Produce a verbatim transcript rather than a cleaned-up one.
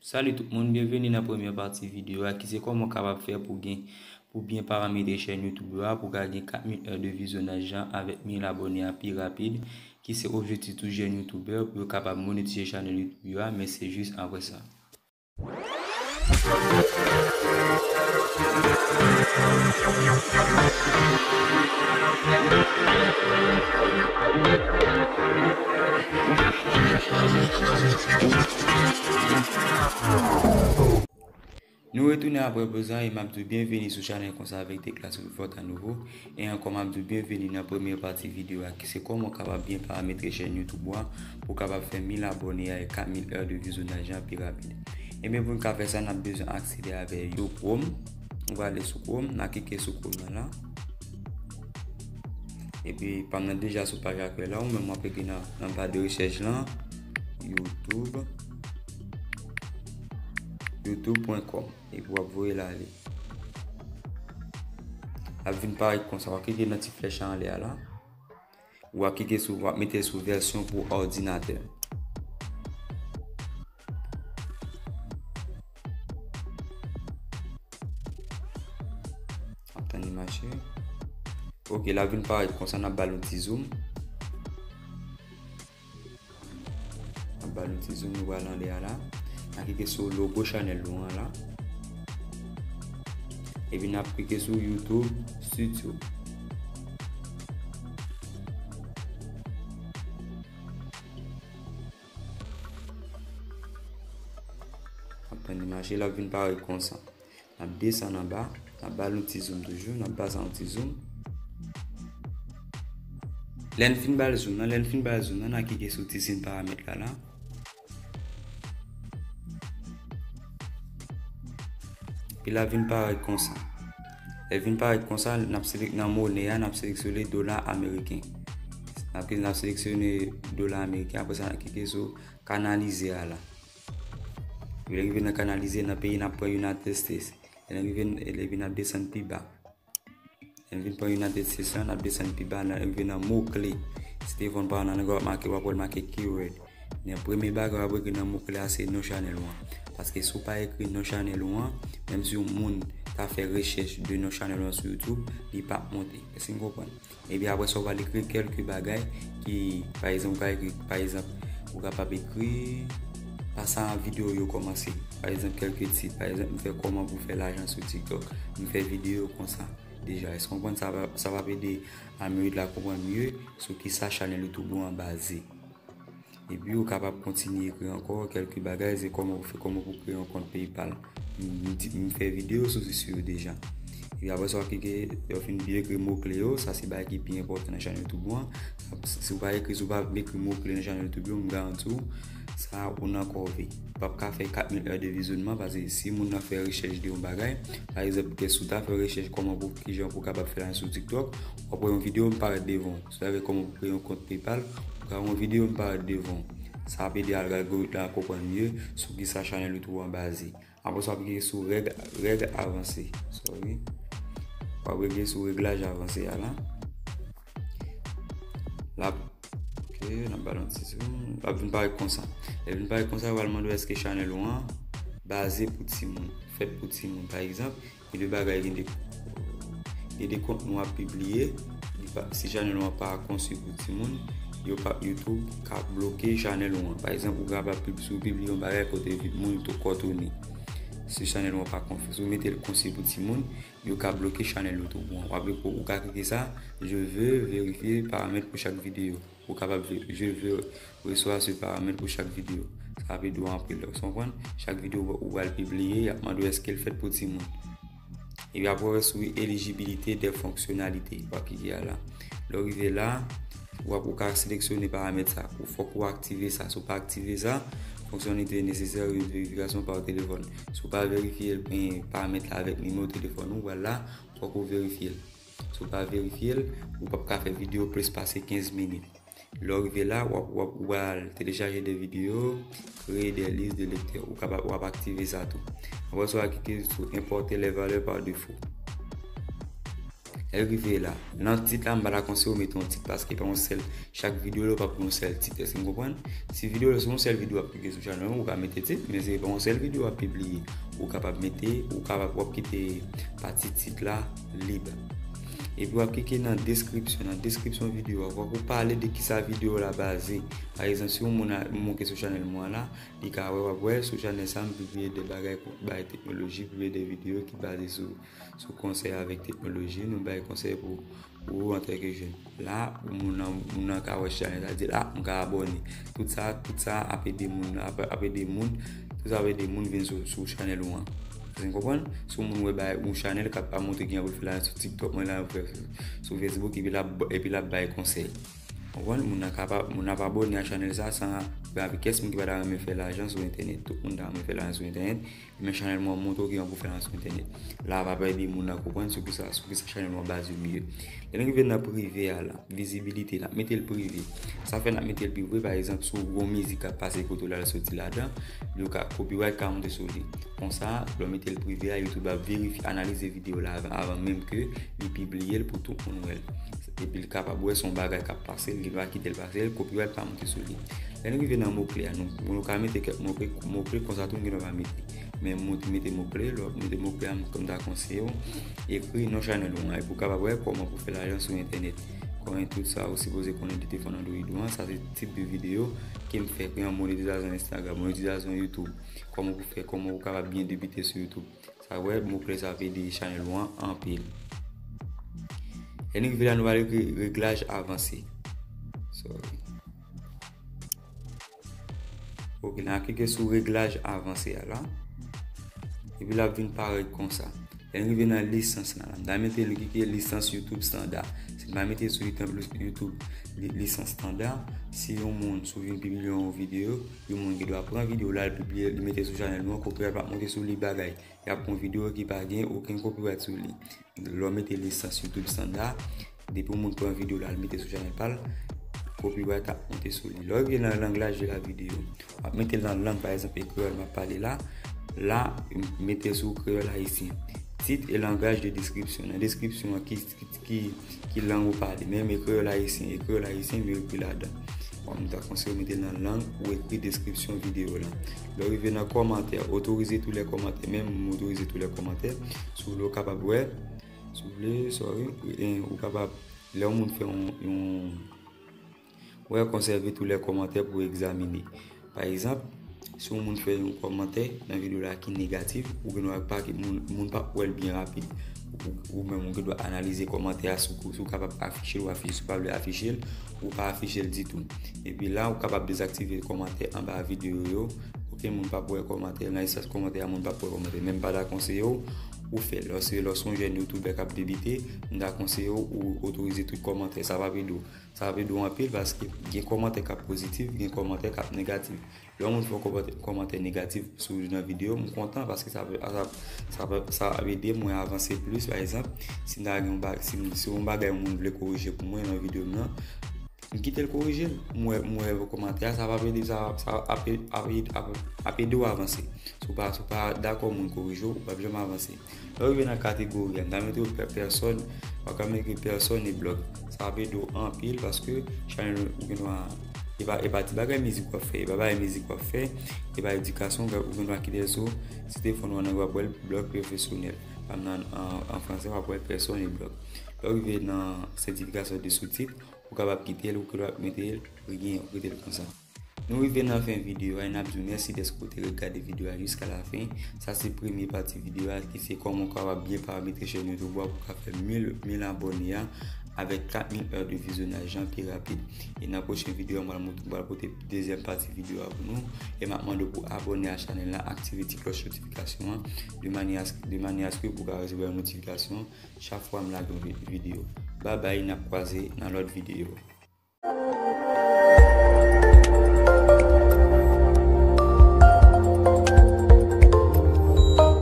Salut tout moun, byenveni nan premyè pati videyo a ki se kòman w kapab fè pou gen, pou byen parametre chèn YouTube ou a, pou ka gen kat mil è de vizyonaj lan avèk mil abòne a pi rapid, ki se objektif tout jèn youtubè pou yo kapab monetize chanèl YouTube yo a, men se jis apre sa. Nou retounen apre poz la e m ap di w byenveni sou chanèl konsa avèk Declas Rivot a nouvo. E ankò m ap di w byenveni nan premyè pati videyo a ki se kòman w kapab byen parametre chèn YouTube ou a pou w kapab fè mil abòne a e kat mil è de vizyonaj lan pi rapid. Ebyen pou n ka fè sa, n ap bezwen aksede avè Yo Chrome. Nou prale sou Chrome, n a klike sou Chrome nan la. Epi pa m nan deja sou paj aktyèl la, ou menm w ap ekri nan, nan ba de rechèch lan, YouTube, youtube pwen kòm. Epi w ap voye l ale. L ap vin parèt konsa. W ap klike nan ti flèch la anlè a la. W ap klike sou, w ap mete l sou vèsyon pou òdinatè. Ap tann li mache. Ok, l ap vin parèt konsa, n ap ba l yon ti zoom. N ap ba l yon ti zoom, nou pral anlè a la. N a klike sou logo chanèl nou an la. Epi n ap klike sou YouTube Studio. N ap tann li mache, l ap vin parèt konsa. N ap desann anba, n ap ba l yon ti zoom toujou, n ap ba sa yon ti zoom. Lè n fin ba l zoom nan, lè n fin ba l zoom nan, n a klike sou ti siy paramèt la la. Epi l ap vin parèt konsa. Lè l vin parèt konsa, n ap selek-, nan monè a, n ap seleksyone dola ameriken. N ap, n ap seleksyone dola ameriken, apre sa n ap klike sou kanalize a la. Epi lè n rive nan kanalize, nan peyi n ap pran United States. Lè n rive, epi n ap desann pi ba. Lè n vin pran United States lan, n ap desann pi ba, n rive nan mo kle. Si telefòn pa w nan lang w ap make, w ap wè l make keyword. Men premye bagay w ap ekri nan mo kle a se non chanèl ou an. Paske si w pa ekri non chanèl ou an, menm si yon moun ta fè rechèch de non chanèl ou an sou YouTube, li p ap monte. Èske n konprann? Epi apre sa, w pral ekri kèlke bagay ki, pa egzanp, w ka ekri, pa egzanp, ou kapab ekri pa sa videyo yo kòmanse. Pa egzanp, kèlke tit. Pa egzanp, m fè kòman pou fè lajan sou TikTok. M fè videyo konsa deja. Èske w konprann? Sa va, sa va ede algoritm la konprann mye sou kisa chanèl YouTube ou an baze. Epi ou kapab kontinye ekri ankò kèlke bagay, se kòman pou fè, kòman pou kreye yon kont PayPal. M, m di, m fè videyo sou, sou yo deja. Epi apre sa, w ap klike, lè w fin byen ekri mo kle yo, sa se bagay ki pi enpòtan nan chanèl YouTube ou an. Si w pa ekri, si w pa ekri mo kle nan chanèl YouTube yo, m garanti w, sa ou nan kòve. Ou p ap ka fè kat mil è de vizyonman, paske si moun nan fè rechèch de yon bagay, pa egzanp, kè si w ta fè rechèch kòman pou, kijan pou kapab fè lajan sou TikTok, w ap wè yon videyo m parèt devan w. Si w ta vle kòman pou kreye yon kont PayPal, ou ka wè yon videyo m parèt devan w. Sa ap ede algoritm la konprann mye sou kisa chanèl YouTube ou an baze. Apre sa, w ap klike sou règ, règ avanse. Sorry. W ap klike sou reglaj avanse a la. L ap, ok, n ap ba l yon ti zoom. L ap vin parèt konsa. Lè l vin parèt konsa, yo pral mande w èske chanèl ou an baze pou timoun, fèt pou timoun. Pa egzanp, gen de bagay, gen de, gen de kontni w ap pibliye, li pa, si chanèl ou an pa konsèy pou timoun, yo pa, YouTube ka bloke chanèl ou an. Pa egzanp, ou kapab pib-, si w pibliye yon bagay kote vi-, moun tou kòtone. Si chanèl ou an pa konsèy, si w mete l konsèy pou timoun, yo ka bloke chanèl YouTube ou an. W ap, ou ka klike sa, je veux vérifier paramètres pour chaque vidéo. Ou kapab, je veux recevoir ce paramètre pour chaque vidéo. Sa ap ede w anpil. Ou konprann? Chak videyo ou pral pibliye, y ap mande w èske l fèt pou timoun. Epi apre w sou eligibilité des fonctionnalités. W ap klike a la. Lè w rive la, w ap, ou ka seleksyone paramèt sa. Ou fòk ou aktive sa. Si w pa aktive sa, fonctionnalité nécessaire de vérification par téléphone. Si w pa verifye, eh, paramèt la avèk nimewo telefòn ou, vwala, fòk ou verifye l. Si w pa verifye l, ou p ap ka fè videyo plis pase kenz minit. Lè w rive la, w ap, w ap, ou pral telechaje de videyo, créer des listes de lecteurs. Ou kapab, w ap aktive sa tou. Apre sa, w a klike sou importer les valeurs par défaut. Lè l rive la, nan tit la, m pa ta konseye w mete yon tit paske pa yon sèl, chak videyo la, w pa pou yon sèl tit. Èske n konprann? Si videyo la, se yon sèl videyo w ap pibliye sou chanèl ou, ou ka mete tit, men se pa yon sèl videyo w ap pibliye. Ou kapab mete, ou kapab, w ap kite pati tit la lib. Epi w ap klike nan deskripsyon. Nan deskripsyon videyo a, fòk ou pale de kisa videyo la baze. Pa egzanp, si yon moun a monte sou chanèl mwen la, li ka wè, w ap wè sou chanèl sa, m pibliye de bagay pou bay teknoloji, pibliye de videyo ki baze sou, sou konsèy avèk teknoloji. Nou bay konsèy pou, pou ou antanke jèn. La, moun nan, moun nan ka wè chanèl la, di la, m ka abòne. Tout sa, tout sa ap ede moun, ap, ap ede moun, tout sa ap ede moun vin sou, sou chanèl ou an. Èske n konprann? Si yon moun wè bay yon chanèl k ap montre kijan pou l fè lajan sou TikTok, mwen la pou fè sou, sou Facebook, epi l ap, epi l ap bay konsèy. Konprann? Moun nan kapab, moun nan pa abòne a chanèl sa san, avèk kès moun ki pa ta renmen fè lajan sou entènèt. Tout moun ta renmen fè lajan sou entènèt, men chanèl mwen montre w kijan pou fè lajan sou entènèt. La, va ede moun nan konprann sou kisa, sou kisa chanèl mwen baze miye. Lè n rive nan prive a la, vizibilite, n ap mete l prive. Sa fè n ap mete l prive, pa egzanp, si w gen yon mizik k ap pase kote w la, l soti ladan, yo ka, copyright ka monte sou li. Konsa, lè w mete l prive a, YouTube ap verifye, analize videyo la avan, avan menm ke li pibliye l pou tout moun wè l. Epi l kapab wè se yon bagay k ap pase, li pa kite l pase, copyright pa monte sou li. Lè n rive nan mo kle a, nou, nou ka mete kèk mo kle, mo kle konsa tou, nou gen dwa pa mete. Men mete mo kle, lè w ap mete mo kle a, m ta konseye w ekri non chanèl ou an. Epi w kapab wè kòman pou fè lajan sou entènèt. Konnen tout sa ou sipoze konnen de telefòn Android ou an, sa se tip de videyo ke m fè, konnen monetizasyon Instagram, monetizasyon YouTube. Kòman pou fè, kòman ou kapab byen debite sou YouTube. Sa wè, mo kle sa ap ede chanèl ou an anpil. Lè n rive la, nou va ekri reglaj avanse. Sorry. Ok, n a klike sou reglaj avanse a la. Epi l ap vin parèt konsa. Lè n rive nan lisans la, la. M ta mete nou klike lisans YouTube standard. Si n pa mete sou YouTube, YouTube li- lisans standard, si yon moun sou vin pibliye yon videyo, yon moun ki dwa pran videyo la, li pibliye, li mete sou chanèl nou an, copyright pa monte sou li bagay. Y ap pran videyo ki pa gen okenn copyright sou li. Lè w mete lisans YouTube standard, depi yon moun pran videyo la, l mete sou chanèl pa l, copyright ap monte sou li. Lè w rive nan langaj de la videyo, w ap mete l nan lang, pa egzanp, e kreyòl m ap pale la, la, m mete sou kreyòl ayisyen. Tit e langaj de deskripsyon. Nan deskripsyon an, ki, ki, ki, ki lang ou pale. Menm e kreyòl ayisyen, e kreyòl ayisyen, m ekri ladan. Bon, m ta konseye w mete l nan lang ou ekri deskripsyon videyo la. Lè w rive nan kòmantè, otorize tou lè kòmantè. Menm m otorize tou lè kòmantè. Si w vle, w kapab wè. Si w vle, sorry, e, ou kapab, lè yon moun fè yon, yon, wè, konsève tou lè kòmantè pou egzamine. Pa egzanp, si yon moun fè yon kòmantè nan videyo la ki negatif, ou gen dwa pa ki moun, moun p ap wè l byen rapid. Ou, ou menm, ou gen dwa analize kòmantè a, si w, si w kapab afiche l, ou afiche, si w pa vle afiche l, ou pa afiche l ditou. Epi la, ou kapab dezaktive kòmantè anba videyo yo. Okenn moun p ap wè kòmantè, nan espas kòmantè a, moun p ap wè kòmantè. Men m pa ta konseye w, ou fè l. Lòske, lòske yon jèn youtubè k ap debite, m ta konseye w, ou otorize tout kòmantè. Sa p ap ede w. Sa ap ede w anpil paske gen kòmantè k ap pozitif, gen kòmantè k ap negatif. Lè yon moun fè yon kòmantè, kòmantè negatif sou youn nan videyo, m kontan paske sa, sa, sa, sa ap ede mwen avanse plis. Pa egzanp, si m ta gen yon ba-, si m, si yon bagay yon moun vle korije pou mwen nan videyo m nan, m kite l korije l. M wè, m wè kòmantè a, sa ap ede, sa, sa ap, ap, ap, ap ede w avanse. Si w pa, si w pa dakò moun korije w, ou p ap janm avanse. Lè w rive nan kategori a, m ta mete w pè-, pèsòn, w ap ka mete pèsòn e blòg. Sa ap ede w anpil paske chanèl ou gen dwa, e pa, e pa ti bagay mizik w ap fè, e pa bagay mizik w ap fè, e pa edikasyon, ou gen dwa kite l sou, si telefòn ou an anglè w ap wè l blòg pwofesyonèl. Nan, an, an fransè w ap wè pèsòn e blòg. Lè w rive nan sètifikasyon de soutit, ou kapab kite l, ou kapab mete l, ryen, ou kite l konsa. Nou rive nan fen videyo a, e n ap di w mèsi dèske w te ret gade videyo a jiska lafen. Sa se premye pati videyo a, ki se kòman w kapab byen parametre chèn YouTube ou a pou w ka fè mil, mil abòne a avèk kat mil è de vizyonaj an pi rapid. E nan pwochen videyo a, m pral mont-, m pral pote dezyèm pati videyo a pou nou. E m ap mande w pou abòne a chanèl la, aktive ti klòch notifikasyon an, de manyè a, de manyè aske pou w ka resevwa yon notifikasyon chak fwa m lage yon vi-, videyo. Babay, n ap kwaze nan lòt videyo.